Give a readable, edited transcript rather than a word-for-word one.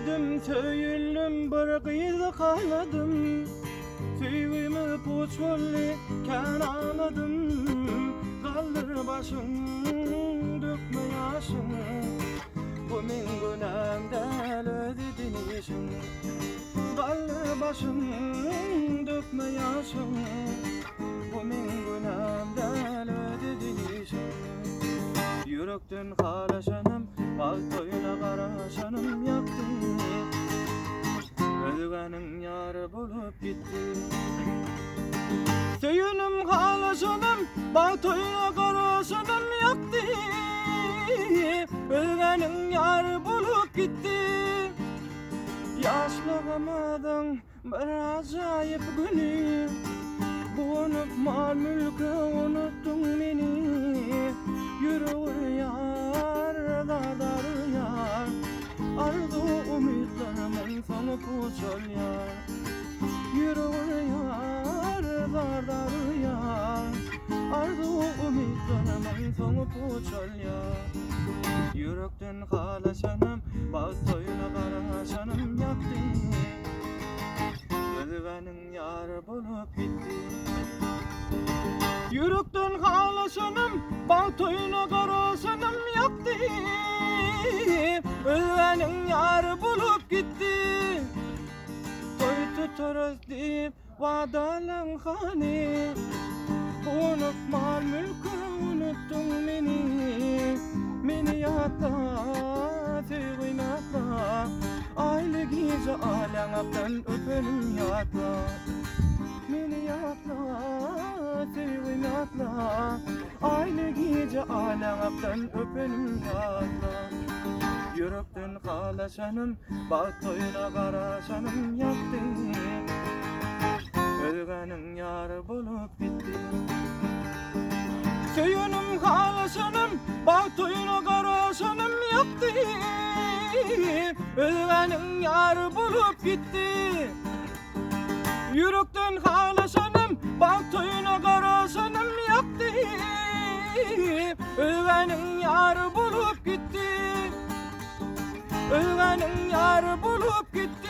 Söýdüm, söýüldim, bir gyzy haladym. Söýgimiz puç boldy, kän agladym. Galdyr başyň, dökme ýaşyň. Bu meň günäm däl, öz eden işiň. Galdyr başyň, dökme ýaşyň. Bu meň günäm däl, öz eden işiň. Ýürekden halaşanym, bagt toýuna garaşanym ýakdy. Özgäniň ýary bolup gitdi. Söýenim, halaşanym, bagt toýuna garaşanym ýakdy. Özgäniň ýary bolup gitdi. Ýaşlygymyzyň Bir ajaýyp güni Guwanyp mal-mülke unutdyň meni Ýürek urýar, zar-zar urýar Arzuw-umytlarymyň soňy puç bolýar Ýürek urýar, zar-zar urýar Arzuw-umytlarymyň soňy puç bolýar Ýürekden halaşanym, bagt toýuna garaşanym ýakdy. Özgäniň ýary bolup gitdi. Ýürekden halaşanym, bagt toýuna garaşanym ýakdy. Özgäniň ýary bolup gitdi. Toý tutarys diýip Wadalaň hany? Unup mal-mülki unutdyň meni Meni ýatla, söýgim ýatla Aýly gije al ýaňakdan öpenim ýatla Meni ýatla, söýgim ýatla Aýly gije al ýaňakdan öpenim ýatla Ýürekden halaşanym Bagt toýuna garaşanym ýakdy. Özgäniň ýary bolup gitdi. Söýenim, halaşanym, bagt toýuna garaşanym ýakdy. Özgäniň ýary bolup gitdi. Ýürekden halaşanym, bagt toýuna garaşanym ýakdy. Özgäniň ýary bolup gitdi. Özgäniň ýary bolup gitdi.